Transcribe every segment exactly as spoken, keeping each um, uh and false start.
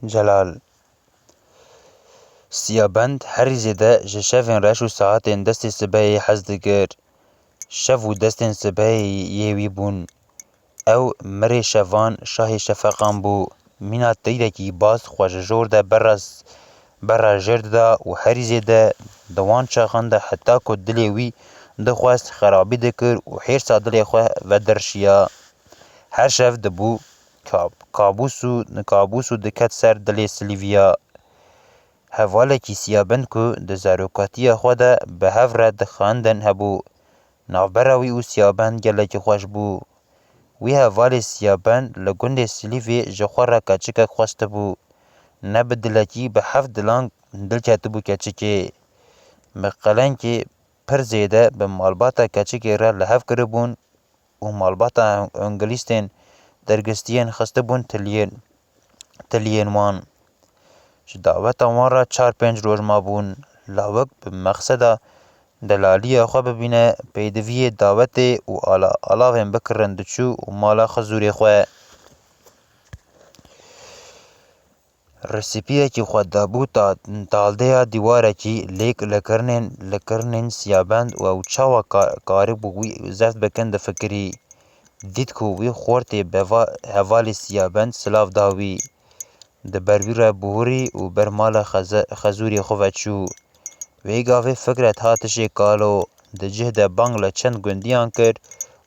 Celal. Siyabend herî zêde ji şevên reş û saetên destê sibehê hez dikir. Şev û destên sibehê yê wî bûn. Ew mirê şevan, şahê şefeqan bû. Mîna teyrekî baz xwe ji jor de berra s-, berra jêr dida û herî zêde di wan çaxan de heta ku dilê wî dixwest xerabî dikir û hêrsa dilê xwe vedirşiya. Her şev dibû kab-, kabûs û, kabûs û diket ser dilê Silvîya. Hevalekî Siyabend ku di zarokatiya xwe de bi hev re dixwendin hebû. Navbera wî û Siyabend gelekî xweş bû. Wî hevalê Siyabend li gundê Silîvê ji xwe re keçikek xwestibû. Ne bi dilekî, bi heft dilan dil ketibû keçikê. Bi qelenkê pir zêde bi malbata keçikê re li hev kiribûn û malbata Ongilîstên dergistiyên xistibûn tiliyên, tiliyên wan. Ji daweta wan re çar pênc roj mabûn. Lawik bi mexseda delaliya xwe bibîne, pêdiviyê dawetê û ala-, alavên bikirin diçû û mala xizûrê xwe. Resîpiyekî xwe dabû ta-, taldeya dîwarekî, lê li kirnên, li kirnên Siyabend û ew çawa ka-, karibû wî zeft bikin difikirî. Dît ku wî xortê beva hevalê Siyabend silav da wî. Di ber wî re bihurî û ber mala xeze-, xezûrê xwe ve çû. Wê gavê Fikret hat hişê kalo, di cih de bang li çend gundiyan kir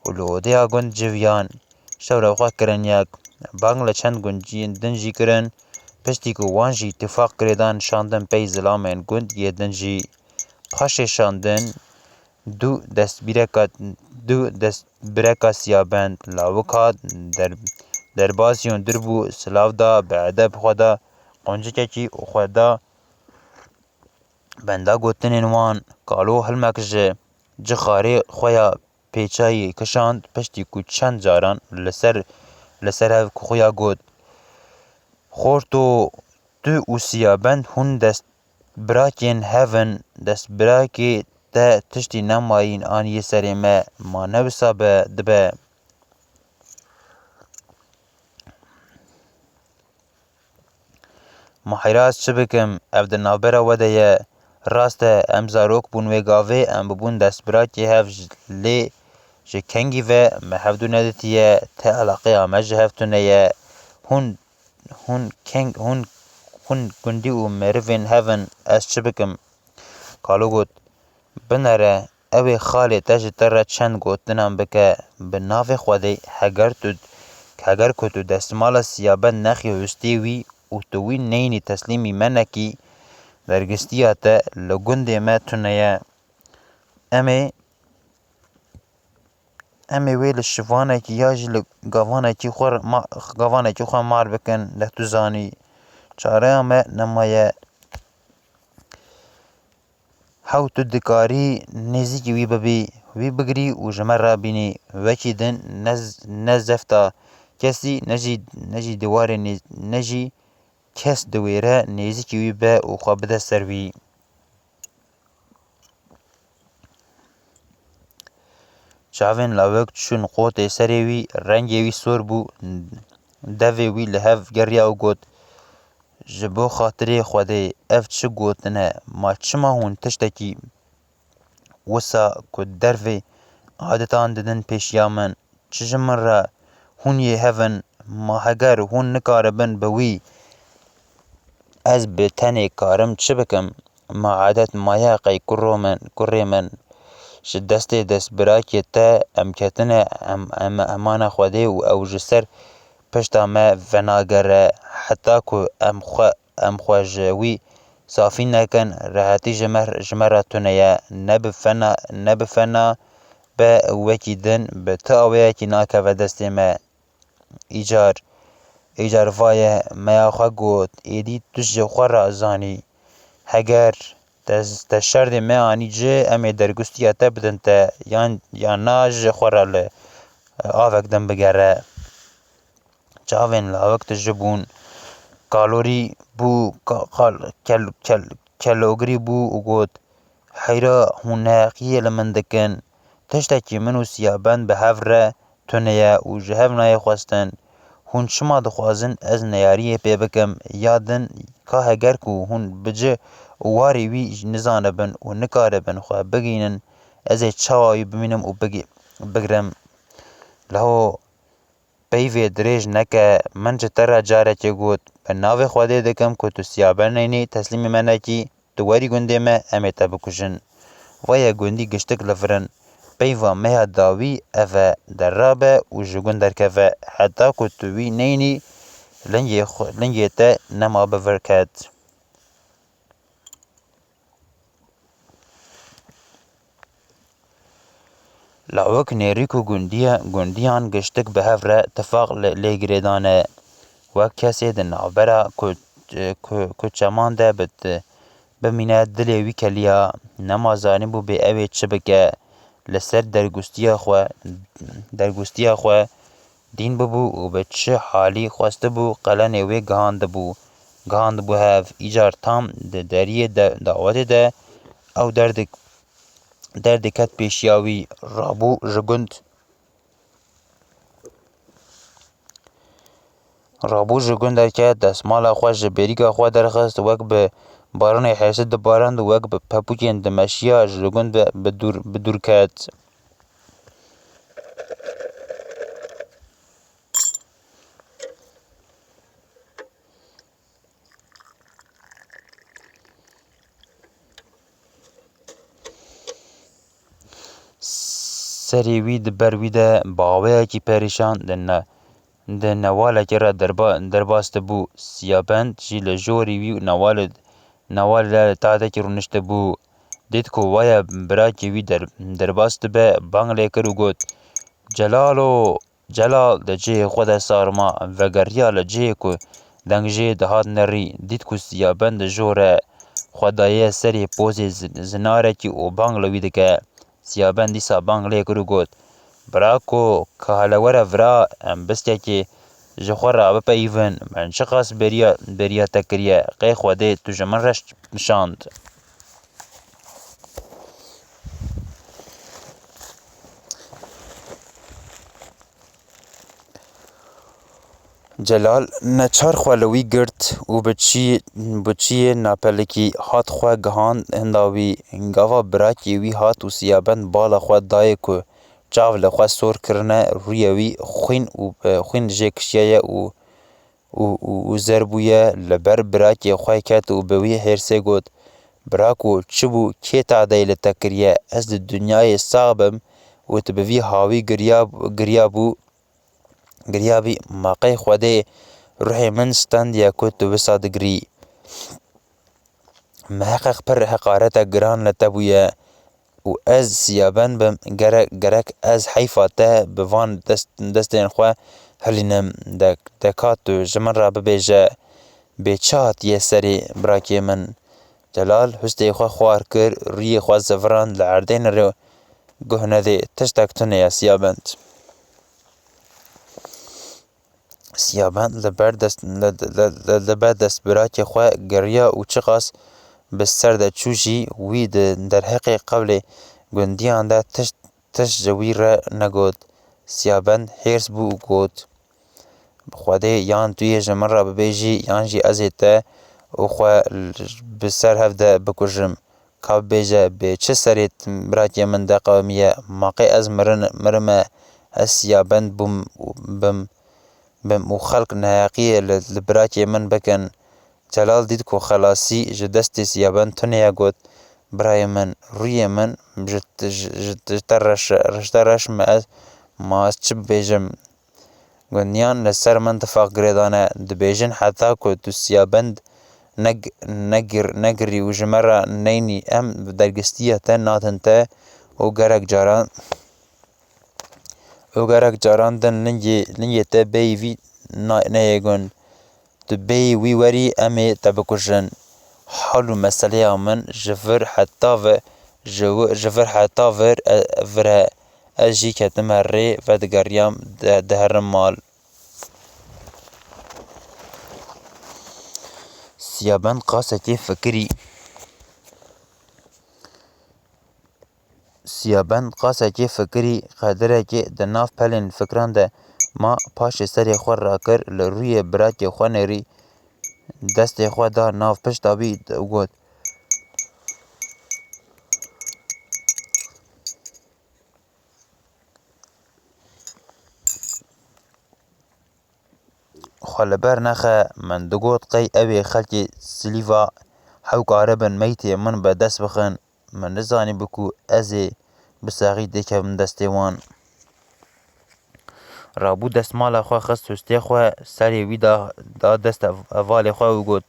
û li odeya gund civiyan. Şewrewxe kirin yek. Bang li çend gundiyên din jî kirin. Piştî ku wan jî tifaq girêdan şandin pey zilamên gund yê din jî. Paşê şandin du destbîreka, du destbireka Siyabend lawik hat der-, derbasî hundir bû, silav da, bi edeb xwe da quncikekî û xwe da benda gotinên wan. Kalo hilmek ji cixarê xwe ya pêçayî kişand, piştî ku çend caran li ser, li ser hev xuya got, Xorto, tu û Siyabend hûn destbirakên hev in, destbirakê te tiştî nemayîn aniyê serê me, ma ne wisa be, dibe. Ma heyra ez çi bikim? Ev di navbera we de ye. Rast e, em zarok bûn wê gavê, em bibûn destbirakê hev, lê ji kengî ve me hevdû nedîtiye, te eleqeya me ji hev tune ye. Hûn, hûn keng, hûn, hûn gundî û merivên hev in, ez çi bikim? Kalo got, Binere, ew ê xalê te ji te re çend gotinan bike, bi navê Xwedê, heger tu, heger ku tu destmala Siyabend nexî hustê wî û tu wî neyînî teslîmî me nekî, dergistiya te li gundê me tune ye. Em ê, em ê wê li şivanekî ya jî li gavanekî xwe ma-, gavanekî xwe mar bikin, de tu zanî. Çareya me nemaye. Hew tu dikarî nêzîkî wî bibî, wî bigirî û ji me re bînî. Wekî din ne z-, ne zefta kesî, ne jî, ne jî dîwarê nê-, ne jî kes diwêre nêzîkî wî be û xwe bide ser wî. Çavên lawik çûn qotê serê wî, rengê wî sor bû, devê wî li hev geriya û got, Ji bo xatirê Xwedê ev çi gotin e? Ma çima hûn tiştekî wisa ku dervê adetan didin pêşiya min? Çi ji min re hûn yê hev in? Ma heger hûn nikaribin bi wî, ez bi tenê karim çi bikim? Ma adet maye qey kuro min, kurê min. Ji destê destbirakê te em ketine, em, em, emana Xwedê û ew ji ser pişta me venagere, heta ku em xwe, em xwe ji wî safî nekin, rehetî ji me, ji me re tune ye. Ne bi fena, ne bi fena be wekî din, bi ti aweyekî nakeve destê me. Îcar, îcar vaye, meya xwe got, êdî tu ji xwe re zanî. Heger te, te şerdê me anî ci, em ê dergustiya te bidin te, yan, yan na ji xwe re li avek din bigere. Çavên lawik tije bûn. Kalorî bû, ka-, qal-, kel-, kel-, kelogirî bû û got, Heyra hûn neheqiyê li min dikin. Tiştekî min û Siyabend bi hev re tune ye û ji hev nayê xwestin. Hûn çima dixwazin ez neyariyê pê bikim? Ya din, ka heger ku hûn bi cih û warê wî nizanibin û nikaribin xwe bigihînin, ez ê çawa wî bimînim û bigi-, bigrim? Leho peyvê dirêj neke, min ji te re carekê got, bi navê Xwedê dikim ku tu Siyaben neynî, teslîmê me nekî, tu werî gundê me, em ê te bikujin. Vaye gundî giştik li vir in. Peyva me ya dawî ev e, derrabe û ji gund derkeve, heta ku tu wî neynî, lingê xwe, lingê te nema bi vir ket. Lawik nêrîk û gundiye-, gundiyan giştik bi hev re tifaq lê, lê girêdane. Wek kesê di navbera ku, ku, ku çeman de bit-, bimîne, dilê wî keliya, nema zanîbû bê ew ê çi bike. Li ser dergustiya xwe, dergustiya xwe dîn bibû û bi çi halî xwestibû qelenê wê gihandibû, gihandibû hev. Îcar tam di deriyê de, dawetê de ew derdik-, derdiket pêşiya wî, rabû ji gund. Rabû ji gund derket, destmala xwe ji bêrîka xwe derxist, wek bi baranê hêrsî dibarand û wek bi pepûkên dimeşiya ji gund bi, bi dûr, bi dûr ket. Serê wî di ber wî de bi awayekî perîşan di ne-, di newalekê re derba-, derbas dibû. Siyabend jî li jorî wî û newalê, newalê de li taxtekî rûniştibû. Dît ku waya birakê wî der-, derbas dibe, bang lê kir û got, Celalo! Celal di cihê xwe de sarma, vegeriya li cihê ku deng jê dihat nerî, dît ku Siyabend di jor e, xwe daye serê pozê zi-, zinarekî û bang li wî dike. Siyabend dîsa bang lê kir û got, Birako, ka hele were vira, em biskekê ji xwe re bipeyivin, min çiqas bêriya, bêriya te kiriye, qey Xwedê tu ji min re nişand. Celal neçar xwe li wî girt û bi çi-, bi çiyê napelikî hat xwe gihand hinda wî. Gava birakê wî hat û Siyabend bala xwe dayê ku çav li xwe sor kirine, rûyê wî xwîn û, e, xwîn jê kişiyaye û û, û, û zer bûye, li ber birakê xwe ket û bi wî hêrsê got, Birako, çi bû, kê tadeyê li te kiriye? Ez di dinyayê sax bim û tu bi vî hawî giriya, giriyabû, giriyabî, ma qey Xwedê ruhê min stendiye ku tu wisa digirî? Miheqeq pir heqarete giran li te bûye û ez Siyabend bim, gerek, gerek ez heyfa te bi van dest, destên xwe hilînim. De, de ka tu ji min re bibêje, bê çi hatiye serê birakê min? Celal hustê xwe xwar kir, rûyê xwe zivirand, li erdê nirê, guh nedê, tiştek tune ye Siyabend. Siyabend li ber dest, li, li, li, li ber destbirakê xwe geriya û çiqas bi ser de çû jî, wî di derheqê qewlê gundiyan de tişt, tişt ji wî re negot. Siyabend hêrs bû û got, Bi Xwedê yan tu yê ji min re bibêjî, yan jî ez ê te û xwe bi ser hev de bikujim. Ka bibêje, bê çi serê birakê min de qewimiye? Ma qey ez mirin, mirime, ez Siyabend bûm û bim, bim û xelk neheqiyê li, li birakê min bikin. Celal dît ku xelasî ji destê Siyabend tune ye, got, Birayê min, rûyê min ji, ji, ji, ji te reş, ji te reş me, ez, ma ez çi bibêjim? Gundiyan li ser min tifaq girêdane. Dibêjin heta ku tu Siyabend neg-, negir-, negirî û ji me re neynî, em dergistiya te nadin te û gerek caran, û gerek caran din lingê, lingê te bêyî vî na-, neyê gund. Tu bêyî wî werî, em ê te bikujin. Hal û meseleya min ji vir heta ve, ji wi-, ji vir heta vir, e, vir e. Ez jî ketime rê, vedigeriyam, de-, diherim mal. Siyabend qasekê fikirî. Siyabend qasekê fikirî, qedirekê di nav pelên fikiran de Ma paşê serê xwe rakir, li rûyê birakê xwe nêrî, destê xwe da nav pişta wî û got: "Xwe li ber nexe." Min digot, qey ew ê xelkê Silîva hew karibin meytê min bi dest bixin. Min nizanîbû ku ez ê bi saxî têkevim destê wan. Rabû destmala xwe xist hustê xwe, serê wî da, da dest hev-, hevalê xwe û got: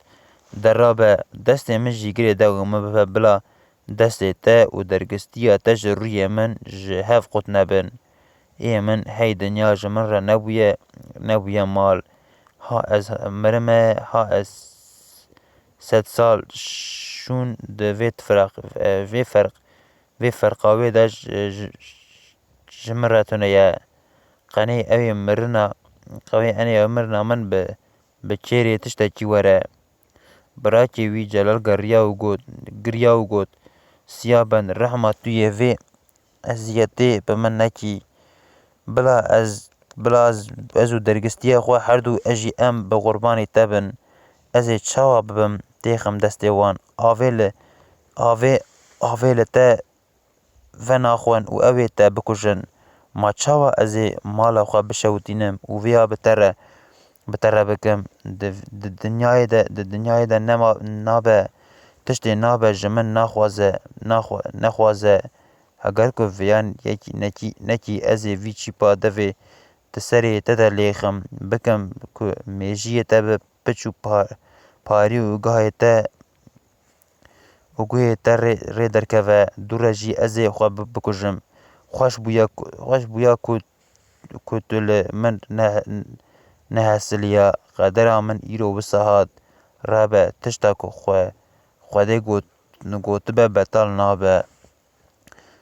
"Derabe, destê min jî girê de û min bibe bila destê te û dergistiya te ji rûyê min ji hev qut nebin. Ê min, hey dinya ji min re nebûye, nebûye mal. Ha ez mirime, ha ez sed sal şûn di vê tifraq-, vê ferq-, vê ferqa wê de ji, ji, ji min re tune ye. Qenê ew ê mirina, qewê enê ew mirina min bi, bi çêrê tiştekî were." Birakê wî Celal geriya û got, giriya û got: "Siya ben, rehma tu yê vê eziyetê bi min nekî. Bila ez, bila ez, ez û dergistiya xwe her du ez jî em bi qurbanê te bin. Ez ê çawa bibim têxim destê wan? Avê li, avê, avê li te venaxwin û ew ê te bikujin. Ma çawa ez ê mala xwe bişewitînim û vêya bi te re, bi te re bikim? Di, di dinyayê de, di dinyayê de nema, nabe, tiştê nabe ji min naxwaze, naxwe-, nexwaze. Heger ku viyan yekî nekî, nekî ez ê vî çîpa devê di serê te de lêxim, bikim ku mêjiyê te bi piç û pa-, parî û gahê te û guhê te rê, rê derkeve, dû re jî ez ê xwe bi-, bikujim. Xweş bûye ku, xweş bûya ku, ku tu li min ne-, nehesiliya. Qedera min îro wisa hat. Rebe, tişta ku xwe, Xwedê got, gotibe betal nabe."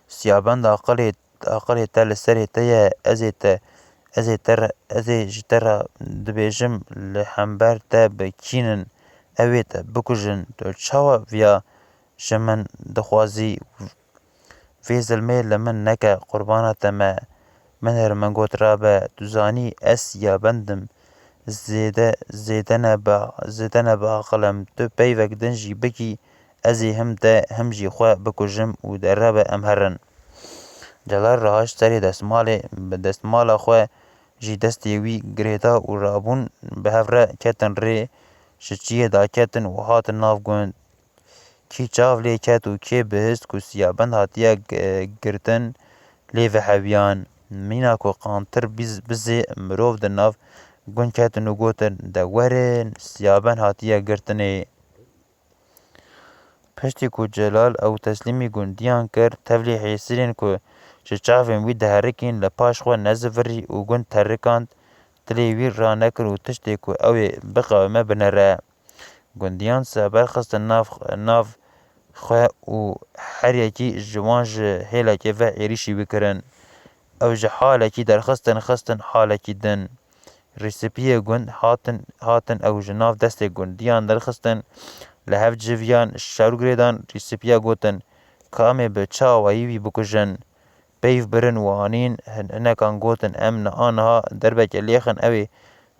Siyabend, aqilê, aqilê te li serê te ye, ez ê te, ez ê te re, ez ê ji te re dibêjim, li hember te bi kîn in, ew ê te bikujin. Tu çawa viya ji min dixwazî? Vê zilmê li min neke, qurbana te me. Min her min got, Rabe, tu zanî ez siyabend im. Zêde, zêde ne bi, zêde ne bi aqil im. Tu peyvek din jî bikî, ez ê him te him jî xwe bikujim û derebe em herin. Celal rahaşt serê destmalê, bi destmala xwe jî destê wî girêda û rabûn bi hev re ketin rê, ji çiyê daketin û hatin nav gund. Kî çav lê ket û kê bihist ku siyabend hatiye g-, girtin, lê vehewiyan. Mîna ku qantir biz-, bizê mirov di nav gund ketin û gotin, De werin, siyabend hatiye girtinê. Piştî ku Celal ew teslîmî gundiyan kir, tevlî hêsirên ku ji çavên wî diherikîn li paş xwe nezivirî û gund terikand, dilê wî ranekir û tiştê ku ew ê biqewime binere. Gundiyan seber xistin nav, nav xwe û her yekî ji wan ji hêlekê ve êrîşî wî kirin. Ew ji halekî derxistin xistin halekî din. Rîsipiyê gund hatin, hatin ew ji nav destê gundiyan derxistin, li hev civiyan, şer û girêdan. Rîsipiya gotin, Ka em ê bi çi awayî wî bikujin? Peyv birin û anîn, hin-, hinekan gotin, Em niha niha derbekê lêxin, ew ê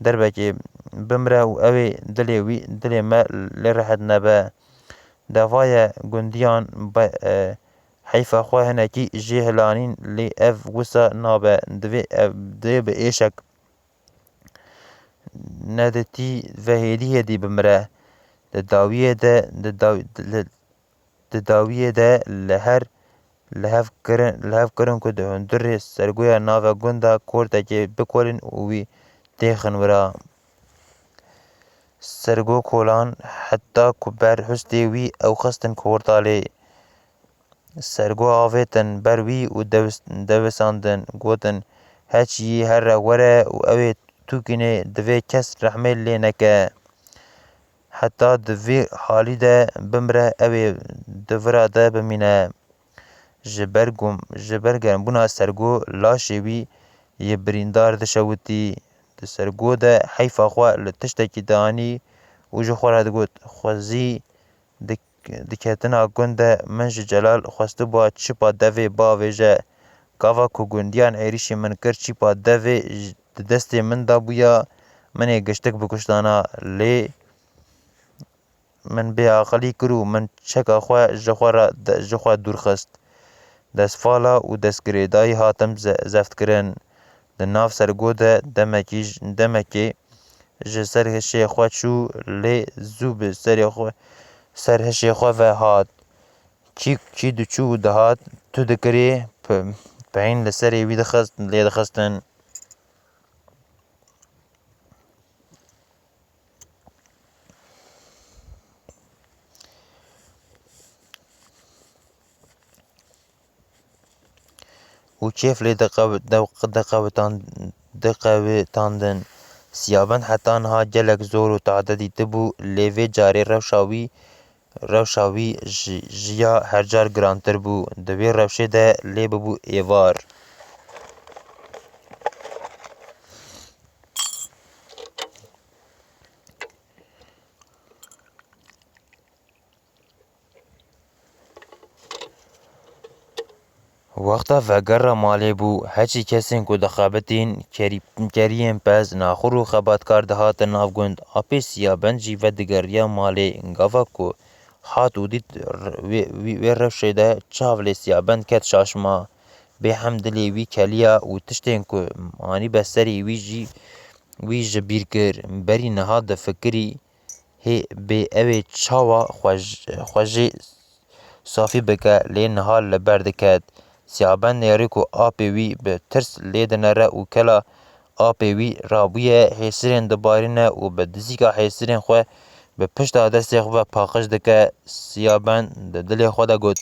derbekê bimre û ew ê dilê wî, dilê me lê rehet nebe. Deva ye gundiyan be, e, heyfa xwe hinekî jê hilanîn, lê ev wisa nabe, divê ev, divê bi êşek neditî ve hêdî hêdî bimire. Di dawiyê de, di daw-, li, di dawiyê de li her, li hev kirin, li hev kirin ku di hundirê Sergoya nave gunda kortekê bikolin û wî têxin wira. Sergo kolan heta ku ber hustê wî ew xistin kortalê. Sergo avêtin ber wî û dewis-, dewisandin, gotin, Heçiyî here were û ew ê tûkînê, divê kes rehmê lê neke. Heta di vî halî de bimire, ew ê di vira de bimîne. Ji ber gum-, ji ber germbûna Sergo laşê wî yê birîndar dişewitî. Di Sergo de heyfa xwe li tiştekî dianî û ji xwe re digot, Xwezî di, di ketina gund de min ji Celal xwestibûa çipa devê biavêje. Gava ku gundiyan êrîşî min kir çipa devê j-, di destê min de bûya, min ê giştik bikuştana, lê min bêaqilî kir û min çeka xwe ji xwe re, ji xwe dûr xist. Destvala û destgirêdayî hatim ze-, zeftkirin. Di nav sergo de demekî j-, demekê ji ser hişê xwe çû, lê zû bi serê xwe, ser hişê xwe ve hat. Çî, çî diçû û dihat, tu dikirî, p-, peyîn li serê wî dixist, lê dixistin. û kêf lê diqew-, diqewitan-, diqewitandin. Siyabend heta niha gelek zor û tade dîtibû, lê vê carê rewşa wî, rewşa wî ji, ji ya her car girantir bû. Di wê rewşê de lê bibû êvar. Wexta vegera malê bû, heçî kesên ku dixebitîn, kerî-, keriyên pez, naxur û xebatkar dihatin nav gund. Apê Siyabend jî vedigeriya malê. Gava ku hat û dît r-, wê, wê, wê rewşê de çav lê Siyabend ket şaşma. Bêhem dilê wî keliya û tiştên ku anîbe serî wî jî, wî ji bîr kir. Berî niha difikirî, hê bê ew ê çawa xwe j-, xwe jê safî bike, lê niha li ber diket. Siyabend nêrî ku apê wî bi tirs lê dinere û kela apê wî rabûye, hêsirên dibarîne û bi dizîka hêsirên xwe bi pişta destê xwe ve paqij dike. Siyabend di dilê xwe de got,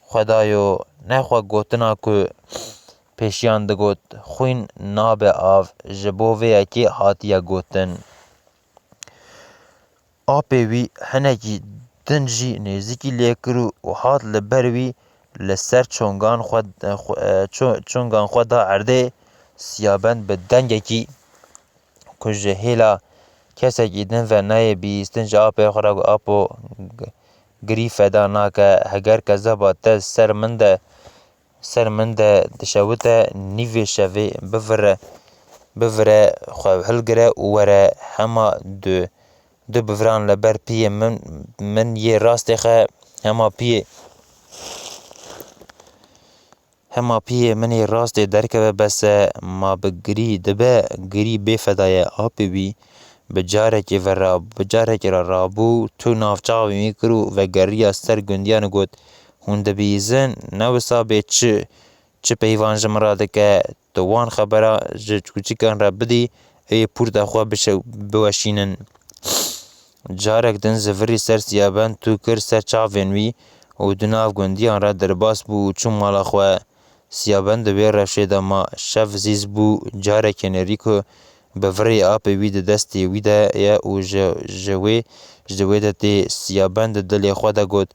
Xwedayo, nexwe gotina ku pêşiyan digot, xwîn nabe av, ji bo vê yekê hatiye gotin. Apê wî hinekî din jî nêzîkî lê kir û hat li ber wî, li ser çongan xwe, xwe, ço-, çongan xwe da erdê. Siyabend bi dengekî ku ji hêla kesekî din ve nayê bihîstin ji apê xwe re got, Apo, g-, girî feda nake, heger kezeba te ser min de ser min de dişewite, nîvê şevê bivire, bivire xwe hilgire û were hema du, du biviran li ber piyê min, min yê rastê xe, hema piyê, hema piyê min yê rastê derkeve bes e, ma bi girî dibe, girî bê feda ye. Apê wî bi carekê ve ra-, bi carekê re rabû, tu nav çavên wî kir û vegeriya ser gundiyan û got, Hûn dibihîzin, ne wisa bê çi, çi peyvan ji min re dike? Tu wan xebera ji kûçikan re bidî, ê pûrta xwe bişe-, biweşînin. Carek din zivirî ser Siyabend, tu kir ser çavên wî û di nav gundiyan re derbas bû û çû mala xwe. Siyabend di wê rewşê de ma. Şev zîz bû, carekê nêrî ku bi virê apê wî di destê wî de ye û ji, ji wê, ji wê de tê. Siyabend di dilê xwe de got,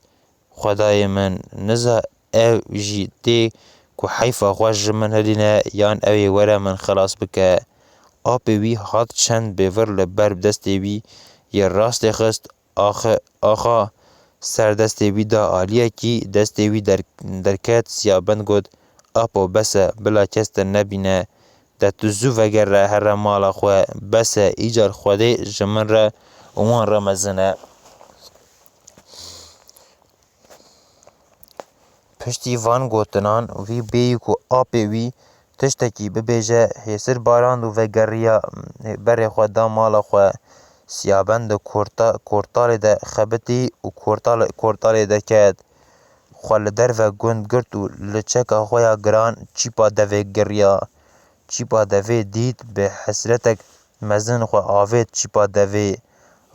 Xwedayê min, niza ew jî tê ku heyfa xwe ji min hilîne yan ew ê were min xilas bike. Apê wî hat çend bêvir li ber destê wî yê rastê xist, axi, axa ser destê wî da aliyekî, destê wî der-, derket, Siyabend got, Apo, bes e, bila kes te nebîne, de tu zû vegere here mala xwe, bes e, îcar Xwedê ji min re û wan re mezin e. Piştî van gotinan, wî bêyî ku apê wî tiştekî bibêje, hêsir barand û vegeriya berê xwe da mala xwe. Siyabend di korta-, kortalê de xebitî û kortal-, kortalê derket. Xwe li derve gund girt û li çeka xwe ya giran çîpa devê giriya. Çîpa devê dît, bi hesretek mezin xwe avêt çîpa devê.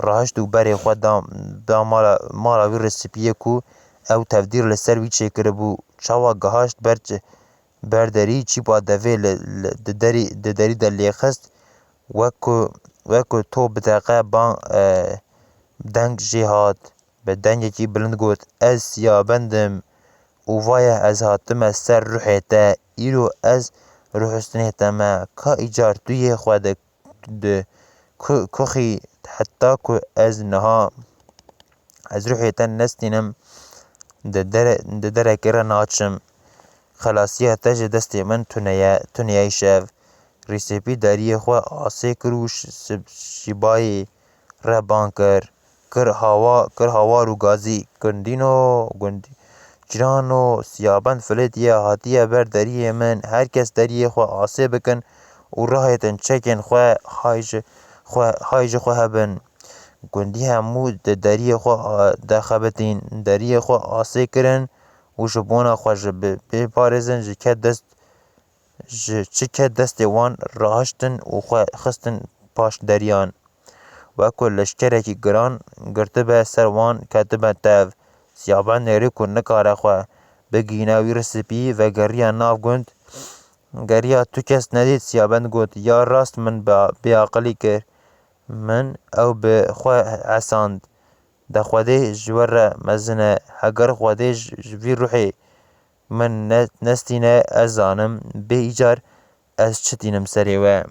Rahişt û berê xwe da, da mala, mala wî rê spiyê ku ew tevdîr li ser wî çêkiribû. Çawa gihaşt ber, ber derî, çîpa devê li, li, di derî, di derî de lêxist. Wek ku, wek ku to biteqe ban, e, deng jê hat. Bi dengekî bilind got, Ez Siyabend im û va ye ez hatime ser ruhê te. Îro ez ruhistinê te me. Ka îcar tu yê xwe di, di ku-, kuxî, heta ku ez niha, ez ruhê te nestînim, di dere-, di derekê re naçim. Xelasiya te ji destê min tune ye, tune ye şev. Rîsêpî deriyê xwe asê kir û şi-, şi-, şîbayê re bang kir. Kir hawa, kir hawar û gazî, "Gundîno, gundî, cîrano, Siyabend filêtiye, hatiye ber deriyê min. Her kes deriyê xwe asê bikin û rahêtin çekên xwe hay ji xwe, hay ji xwe hebin." Gundî hemû di deriyê xwe, a, de xebitîn, deriyê xwe asê kirin û ji bona xwe ji bi-, bê parêzin ji ke dest, ji çi ke destê wan rahiştin û xwe xistin paş deriyan. Wek ku leşkerekî giran girtibe ser wan, ketibe tev. Siyabendê rê ku nikare xwe bigihîne wî risipî, vegeriya nav gund. Geriya tu kes nedît, Siyabend got, "Ya rast min bi-, bêaqilî kir. Min ew bi xwe esand. De Xwedê ji we re mezin e. Heger Xwedê ji, ji vî ruhê min ne-, nestîne, ez zanim bê îcar ez çi tînim serê we."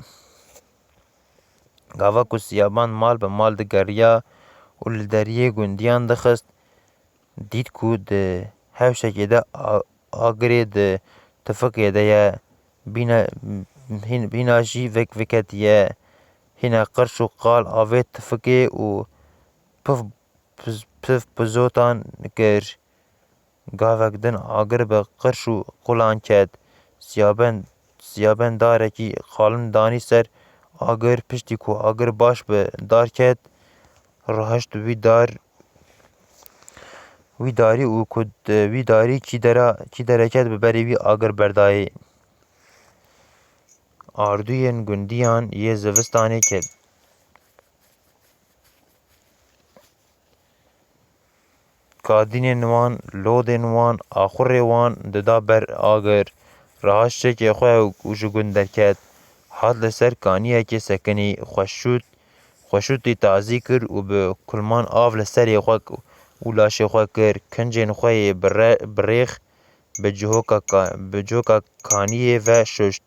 Gava ku Siyaban mal bi mal digeriya û li deriyê gundiyan dixist, dît ku di hewşekê de a-, agirê di tifikê de ye. Bîne-, hîn-, hîna jî vek-, veketiye. Hîna qirş û qal avê tifikê û piv, piz-, piv pizotan kir. Gavek din agir bi qirş û qulan ket. Siyaben, Siyaben darekî qalin danî ser agir, piştî ku agir baş bi dar ket, rahişt wî dar, wî darî û ku di wî darî kî dera, kî dereket bi berê wî agir berdayê. Ardûyên gundiyan yê zivistanê ket. Kadînên wan, lodên wan, axurê wan dida ber agir. Rahişt çekê xwe û ji gund derket. Hat li ser kaniyekê sekinî, xwe şût, xwe şûtî tazî kir û bi kulman av li serê xwe k-, û laşê xwe kir. Kincên xwe yê bi re-, bi rêx bi cihoka ka-, bi cihoka kaniyê ve şuşt.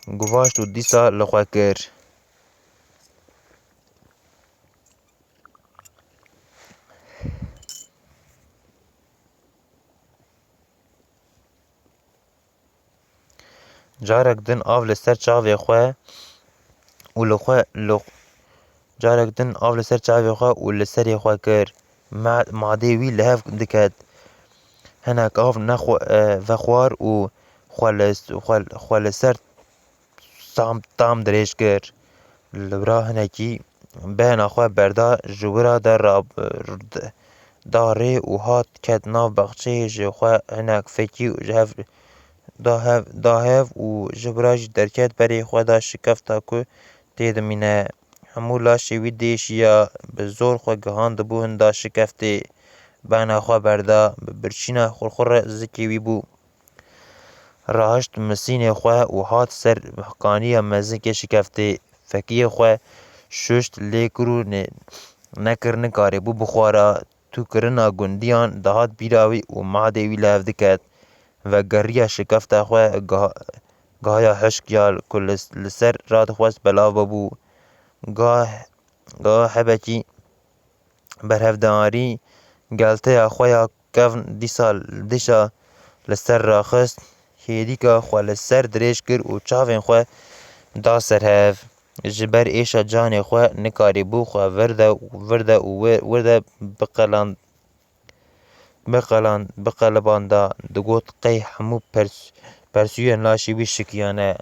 Guvaşt û dîsa li xwe kir. Carek din av li ser çavê xwe û li xwe, li xwe, carek din av li ser çavê xwe û li serê xwe kir. Ma-, madê wî li hev diket. Hinek av nexwe-, e, vexwar û xwe li, xwe, xwe li ser tam, tam dirêj kir. Li wira hinekî bena xwe berda, ji wira de ra-, da rê û hat ket nav baxçeyê, ji xwe hinek fekî û ji hev da hev, da hev û ji wira jî derket berê xwe da şikefta ku tê dimîne. Hemû laşê wî diêşiya, bi zor xwe gihandibû hinda şikeftê. Bena xwe berda, bi birçîna xurxure zikê wî bû. Rahişt misînê xwe û hat ser kaniya mezin kê şikeftê. Fekiyê xwe şuşt lê kir û ne-, nekir nikarîbû bixwara. Tûkirina gundiyan dihat bîra wî û madê wî li hev diket. Vegeriya şikefta xwe giha-, gihaya hişk ya ku li, li ser radixwest belav bibû. Gah, gah hebekî berhevdarî gelteya xwe ya kevn dîsa dîsa li ser raxist, hêdîka xwe li ser dirêj kir û çavên xwe da ser hev. Ji ber êşa canê xwe nikarîbû xwe vir de, vir de û wir, wir de biqelan-, biqelan-, biqelibanda, digot, "Qey hemû pers-, persûyên laşê wî şikiyane."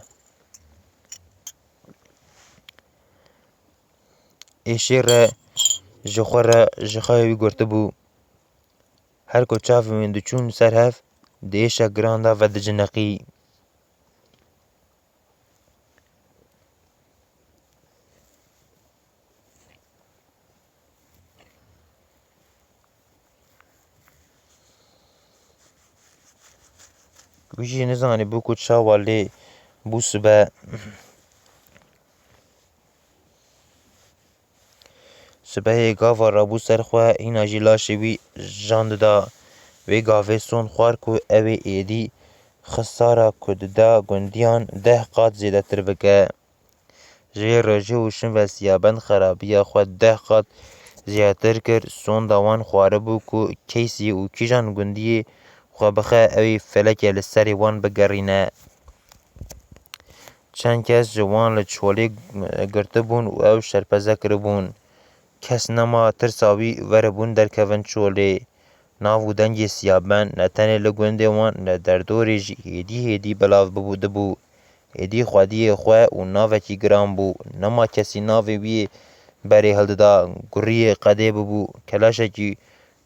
Êşê re ji xwe re, ji xewê wî gurtibû. Her ku çavên wî diçûn ser hev, di êşa giran de vediciniqî. Wî jî nizanîbû ku çawa lê bû sibe. Sibehê gava rabû ser xwe, hîna jî laşê wî jan dida. Wê gavê sond xwar ku ew ê êdî xisara ku dida gundiyan deh qat zêdetir bike. Ji yê rojê û şin ve Siyabend xerabiya xwe deh qat zêdetir kir. Sonda wan xwaribû ku keysî û kîjan gundiyê xwe bixe, ew ê felekê li serê wan bigerîne. Çend kes ji wan li çolê girtibûn û ew şerpeze kiribûn. Kes nema tirsa wî weribûn derkevin çolê. Nav û dengê Siyaben ne tenê li gundê wan, li derdorê jî hêdî hêdî belav bibû, dibû. Êdî xwediyê xwe û navekî giran bû. Nema kesî navê wî berê hildida, guriyê qedê bibû. Keleşekî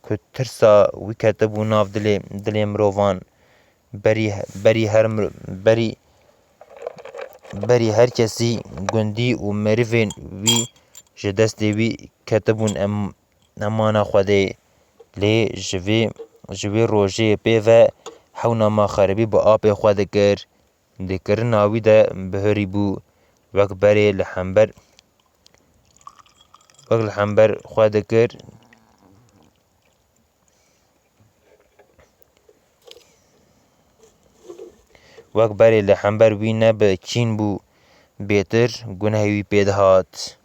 ku tirsa wî ketibû nav dilê, dilê mirovan. Berî, berî her mir-, berî, berî her kesî gundî û merivên wî ji destê wî ketibûn em-, emana Xwedê. Lê ji vê, ji vê rojê pê ve hewna me xeribî bi apê xwe dikir. Di kirina wî de bihurî bû. Wek berê li hember, wek li hember xwe dikir. Wek berê li hember wî ne bi kîn bû, bêtir gunehê wî pê dihat.